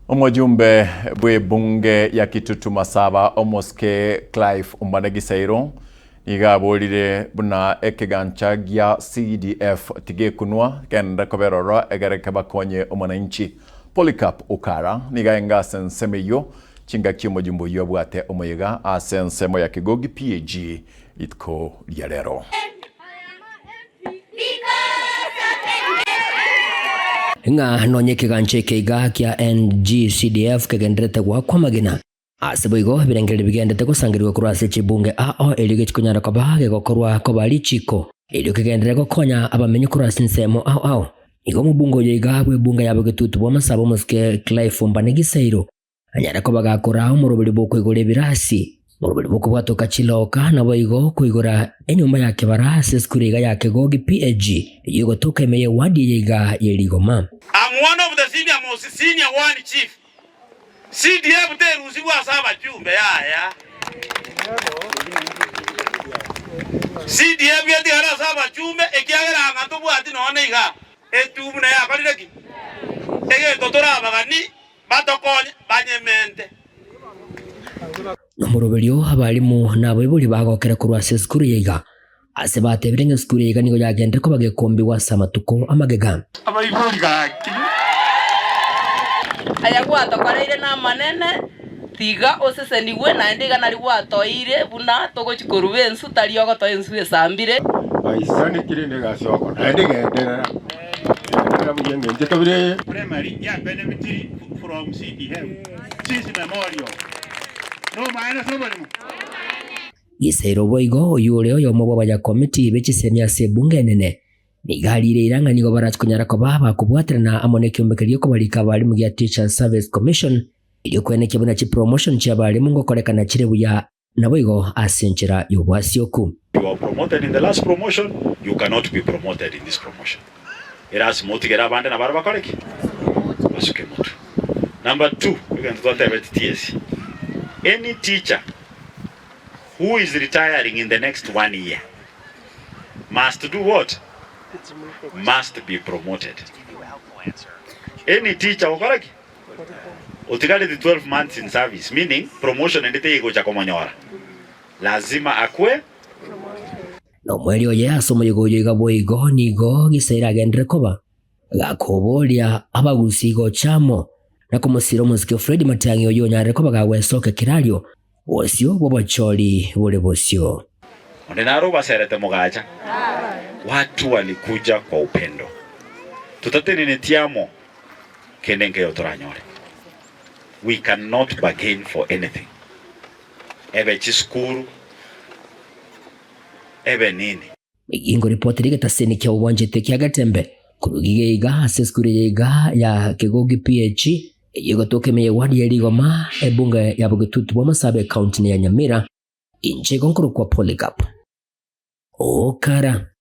Omojumbe bw'ebunge ya Kitutu Masaba Omosike Clive Ombane Gisairo nigo aborire buna ekegancha gia CDF tigekunwa kende kobera ororo egere kebakonye omwananchi. Polycarp Okara nigo aenge ase ensemo eyio chingaki omojumbe oyio abwate omoyega ase ensemo ya Kegogi PAG rituko ria rero. Ng'a nonya ekegancha eke iga kia NGCDF kegendererete goakwa amagena. Ase boigo, ebirengererio bigenderete gosangerigwa korwa ase chibunge ao erio gechikonyara koba gegokorwa koba richiko, erio kegenderere gokonya abamenyi korwa ase ensemo ao ao. Igo omobunge oyo iga bw'ebunge ya bogetutu bw'amasabo omosike Clive Mbane Gisairo Anyare koba gakoraa omoroberi bw'okoigora ebirasi, omoroberi bw'okobwatoka chiloka, naboigo koigora enyomba ya kebara ase esukuru iga ya Kegogi PAG, eyio egotoka ime y'ewadi eye iga ye Rigoma. I'm one of the senior most senior one chief CDF terusigwe ase abachumbe yaya CDF getigare ase abachumbe ekiagera anga ntobwati nonya iga etubu naye yakorire ki? Egento torabagani Batokonye banyemente. Nomoroberio abalimu na abaibori bagokera korwa ase esukuru eye iga, ase batebire ng'a esukuru eye iga nigo yagenderire koba gekombigwa ase amatuko amagega. Abaibori gaki. Aya gwatokoreire namanene, tiga osesenigwe, naende iga nario gwatoeire buna togochia koruba ensu, tari ogotoa ensu esambire. Baisanekire negasi oko naende genderera. Genderera buya engencho ekabira eye. Primary ya benefitiri from CDF since memorial. Nomaene ase oborimo? Gisairo boigo oyio ore oyomo bw'abanyakomiti be chisemi ase ebunge enene, nigo ariire eira ng'a nigo barache konyara koba bakobwaterana amo nekeombe keria gekobarika abarimu gia Teachers Service Commission erio koenekia buna chipromotion chi'abarimu ngokorekana chire buya Naboigo ase enchera y'obwasioku. You are promoted in the last promotion, you cannot be promoted in this promotion. Erasima otigere abande nabaro bakore ki? Basuke motwe. Number two, egento twatebeti TSC, any teacher who is retiring in the next one year must do what? Must be promoted. Any teacher okora ki? Otigareti 12 months in service meaning promotion ende teigocha komonyora lazima akwe. Nomoerio oye ase omoyega oyo iga boigo nigo Gisairo agenderere koba gakoboria abagusii gocha amo na komosira omosike Fred Matiang'i oyio onyarire koba gagwesoka ekerario bosio bw'obochori bore bosio. Onde naro obaserete mogacha? Watu walikuja kwa upendo. Totateneneti amo Kende nkeiyo toranyore. We cannot bargain for anything. Ebe chisukuru, ebe nini. Nigo ripoti rigetaseni kia obwanchete kia Getembe korwa giga iga ase esukuru eye iga ya Kegogi PH eyio egotoka ime ye ward ya Rigoma ebunge ya Bogetutu bwa Masaaba ecounty ya Nyamira inche igo nkorokwa Polycarp Okara.